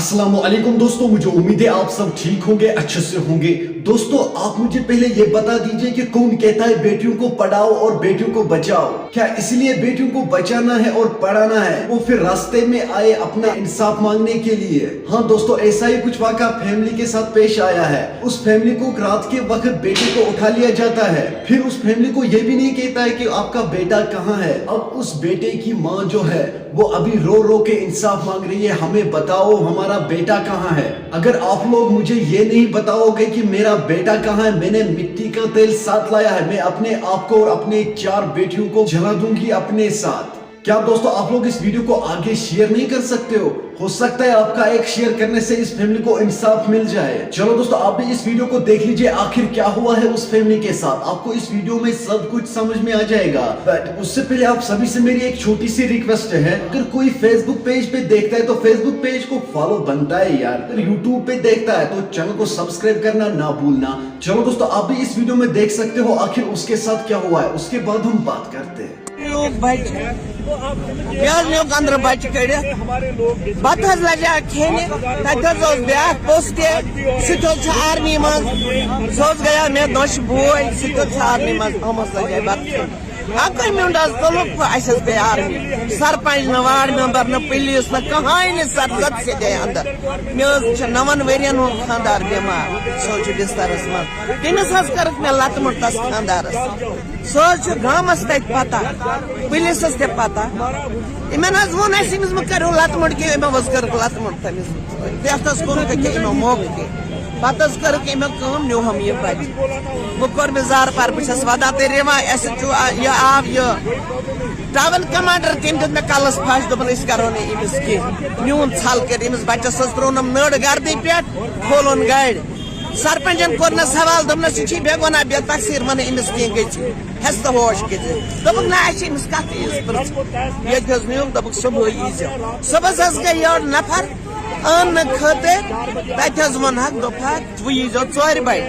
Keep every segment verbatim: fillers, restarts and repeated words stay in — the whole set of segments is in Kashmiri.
अस्सलाम वालेकुम दोस्तों, मुझे उम्मीद है आप सब ठीक होंगे, अच्छे से होंगे। दोस्तों, आप मुझे पहले ये बता दीजिए कि कौन कहता है बेटियों को पढ़ाओ और बेटियों को बचाओ? क्या इसलिए बेटियों को बचाना है और पढ़ाना है वो फिर रास्ते में आए अपना इंसाफ मांगने के लिए? हाँ दोस्तों, ऐसा ही कुछ वाक़ा फैमिली के साथ पेश आया है। उस फैमिली को रात के वक्त बेटे को उठा लिया जाता है, फिर उस फैमिली को ये भी नहीं कहता है कि आपका बेटा कहाँ है। अब उस बेटे की माँ जो है वो अभी रो रो के इंसाफ मांग रही है, हमें बताओ हमारा बेटा कहाँ है। अगर आप लोग मुझे ये नहीं बताओगे कि मेरा बेटा कहाँ है, मैंने मिट्टी का तेल साथ लाया है, मैं अपने आप को और अपने चार बेटियों को जला दूंगी अपने साथ। क्या दोस्तों, आप लोग इस वीडियो को आगे शेयर नहीं कर सकते हो? हो सकता है आपका एक शेयर करने से इस फैमिली को इंसाफ मिल जाए। चलो दोस्तों, आप भी इस वीडियो को देख लीजिए, आखिर क्या हुआ है उस फैमिली के साथ। आपको इस वीडियो में सब कुछ समझ में आ जाएगा। बट उससे पहले आप सभी से मेरी एक छोटी सी रिक्वेस्ट है, अगर कोई फेसबुक पेज पे देखता है तो फेसबुक पेज को फॉलो बनता है यार, अगर यूट्यूब पे देखता है तो चैनल को सब्सक्राइब करना ना भूलना। चलो दोस्तों, आप भी इस वीडियो में देख सकते हो आखिर उसके साथ क्या हुआ है, उसके बाद हम बात करते हैं। یوٗک بَچہِ۔ مےٚ حظ نیوٗکھ أنٛدرٕ بَچہِ کٔڑِتھ۔ بَتہٕ حظ لَجے کھیٚنہِ۔ تَتہِ حظ اوس بیٛاکھ پوٚژھ تہِ۔ سُہ تہِ حظ چھُ آرمی منٛز۔ سُہ حظ گٔیو مےٚ نۄشہِ بوے۔ سُہ تہِ حظ چھُ آرمی منٛز۔ یِم حظ لَجے بَتہٕ کھیٚنہِ۔ اَکُے میوٗنٛڈ حظ تُلُکھ بہٕ۔ اَسہِ حظ پیٚیہِ آرمی۔ سرپنٛچ نہٕ، وارڈ مٮ۪مبر نہٕ، پُلیٖس نہٕ، کٕہٕنۍ نہٕ سَر زَد سیٚدے اَنٛدر۔ مےٚ حظ چھُ نَوَن ؤرِین ہُنٛد خانٛدار بٮ۪مار۔ سُہ حظ چھُ بِستَرَس منٛز۔ تٔمِس حظ کٔرٕکھ مےٚ لَتہٕ مۄٹ تَس خانٛدارَس۔ سُہ حظ چھُ گامَس تَتہِ پَتہ، پُلیٖسَس تہِ پَتہ۔ یِمَن حظ ووٚن اَسہِ، أمِس مہٕ کٔرِو لَتہٕ مۄٹ کینٛہہ، یِمو حظ کٔرٕکھ لَتہٕ مۄٹ تٔمِس۔ ڈیتھَس کوٚرُکھ أکیٛاہ یِمو موقعہٕ تہِ۔ پَتہٕ حظ کٔرٕکھ أمۍ کٲم، نیوٗہَم یہِ بَچہِ۔ وۄنۍ کوٚر مےٚ زارٕ پار، بہٕ چھَس وَدان تہٕ رِوان، اَسہِ چھُ آ-، یہِ آو یہِ ٹاوُن کمانڈر، تٔمۍ دیُت مےٚ کَلَس پھَش، دوٚپُن، "أسۍ کَرو نہٕ أمِس کینٛہہ۔" میون ژھَل کٔرۍ أمِس بَچَس، حظ ترٛوونَم نٔر گردِ پٮ۪ٹھ، کھولُن گَرِ۔ سرپنچن کوٚر نہٕ سوال، دوٚپنَس، "یہِ چھُے بے گۄناہ، بے تقصیٖر، وَنہٕ أمِس کینٛہہ گٔژھِو، ہٮ۪س تہٕ ہوش گٔژھِو۔" دوٚپُکھ، "نہ، اَسہِ چھِ أمِس کَتھ ییٖژ پرٛژھ۔" ییٚتہِ حظ نیوٗکھ، دوٚپُکھ، "صُبحٲے ییٖزیو۔" صُبحَس حظ گٔے یورٕ نفر اَننہٕ خٲطرٕ، تَتہِ حظ ووٚنہَکھ، دوٚپہَکھ، "وۄنۍ ییٖزیو ژورِ بَجہِ۔"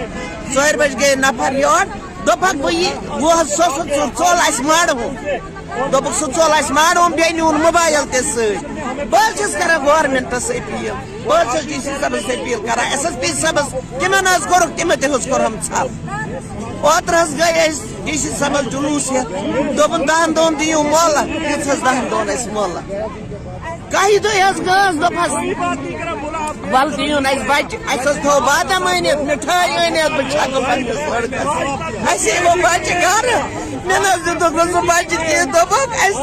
ژورِ بَجہِ گٔے نفر یور، دوٚپہَکھ، "بہٕ یہِ، بہٕ حظ سُہ اوس ژوٚل اَسہِ ماڈٕ ہُم۔" دوٚپُکھ، "سُہ ژوٚل اَسہِ ماڈٕ ہُم، بیٚیہِ نیوٗن موبایل تہِ سۭتۍ۔" بہٕ حظ چھَس کران گورمنٹَس اپیٖل، بہٕ حظ چھَس ڈی سی صٲبَس اپیٖل کران، ایس ایس پی صٲبَس، تِمَن حظ کوٚرُکھ، تِمَن تہِ حظ کوٚرہَم ژھَل۔ اوترٕ حظ گٔے أسۍ ڈی سی صٲبَس جلوٗس ہٮ۪تھ، دوٚپُن، "دَہَن دۄہَن دِیِو مۄہلت۔" دِژ حظ دَہَن دۄہَن اَسہِ مۄہلت۔ کاہہِ دۄہہِ حظ گٔے حظ، دوٚپ حظ، "وَلہٕ دِیِو نہٕ اَسہِ بَچہِ، اَسہِ حظ تھوٚو بادام أنِتھ، مِٹھٲے أنِتھ، بہٕ چھَکہٕ پنٛنِس لٔڑکَس، اَسہِ یِمو بَچہِ گَرٕ۔" مےٚ نہ حظ دیُتُکھ نہٕ سُہ بَچہِ کِہیٖنۍ، دوٚپُکھ، "اَسہِ،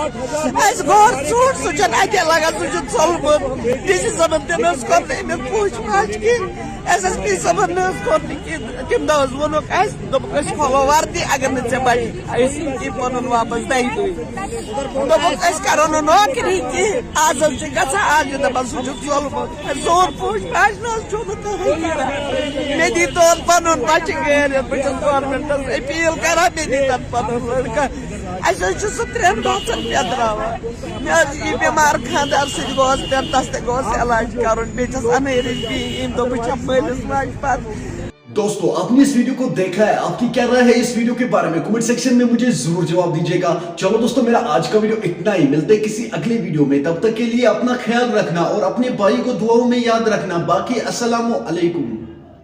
اَسہِ گوٚو ژوٗنٛٹھ، سُہ چھُنہٕ اَتہِ لَگان، سُہ چھُ ژوٚلمُت۔" ڈی سی صٲبَن تہِ نہ حظ کوٚر نہٕ أمِس پوٗچھ پاچھ کِہیٖنۍ، ایس ایس پی صٲبَن نہ حظ کوٚر نہٕ کِہیٖنۍ۔ تٔمۍ دۄہ حظ ووٚنُکھ اَسہِ، دوٚپُکھ، "أسۍ کھولو وَردی، اگر نہٕ ژےٚ بَچہِ، أسۍ یی پَنُن واپَس دَہہِ دۄہہِ۔" دوٚپُکھ، "أسۍ کَرو نہٕ نوکری کِہیٖنۍ، آز حظ چھِ گژھان، آز چھِ دَپان، سُہ چھُ ژوٚلمُت۔" اَسہِ زور پوٗچھ پاچھ نہ حظ چھُنہٕ کٕہٕنۍ یِوان۔ مےٚ دی تور پَنُن بَچہِ گٲرۍ، بہٕ چھَس گورمٮ۪نٛٹَس اپیٖل کَران، مےٚ دی تَن پَنُن لٔڑکہٕ۔ اَسہِ حظ چھُ سُہ ترٛٮ۪ن بٲژَن پٮ۪تراوان۔ مےٚ حظ یہِ بٮ۪مار خانٛدار سۭتۍ گوس، تَتھ تہِ گوس علاج کَرُن، بیٚیہِ چھَس اَنٲرِش بیٚیہِ، ییٚمہِ دۄہ بہٕ چھَس مٲلِس ماجہِ پَتہٕ۔ दोस्तों, आपने इस वीडियो को देखा है, आपकी क्या राय है इस वीडियो के बारे में? कमेंट सेक्शन में मुझे जरूर जवाब दीजिएगा। चलो दोस्तों, मेरा आज का वीडियो इतना ही, मिलते हैं किसी अगले वीडियो में, तब तक के लिए अपना ख्याल रखना और अपने भाई को दुआओं में याद रखना। बाकी अस्सलाम वालेकुम।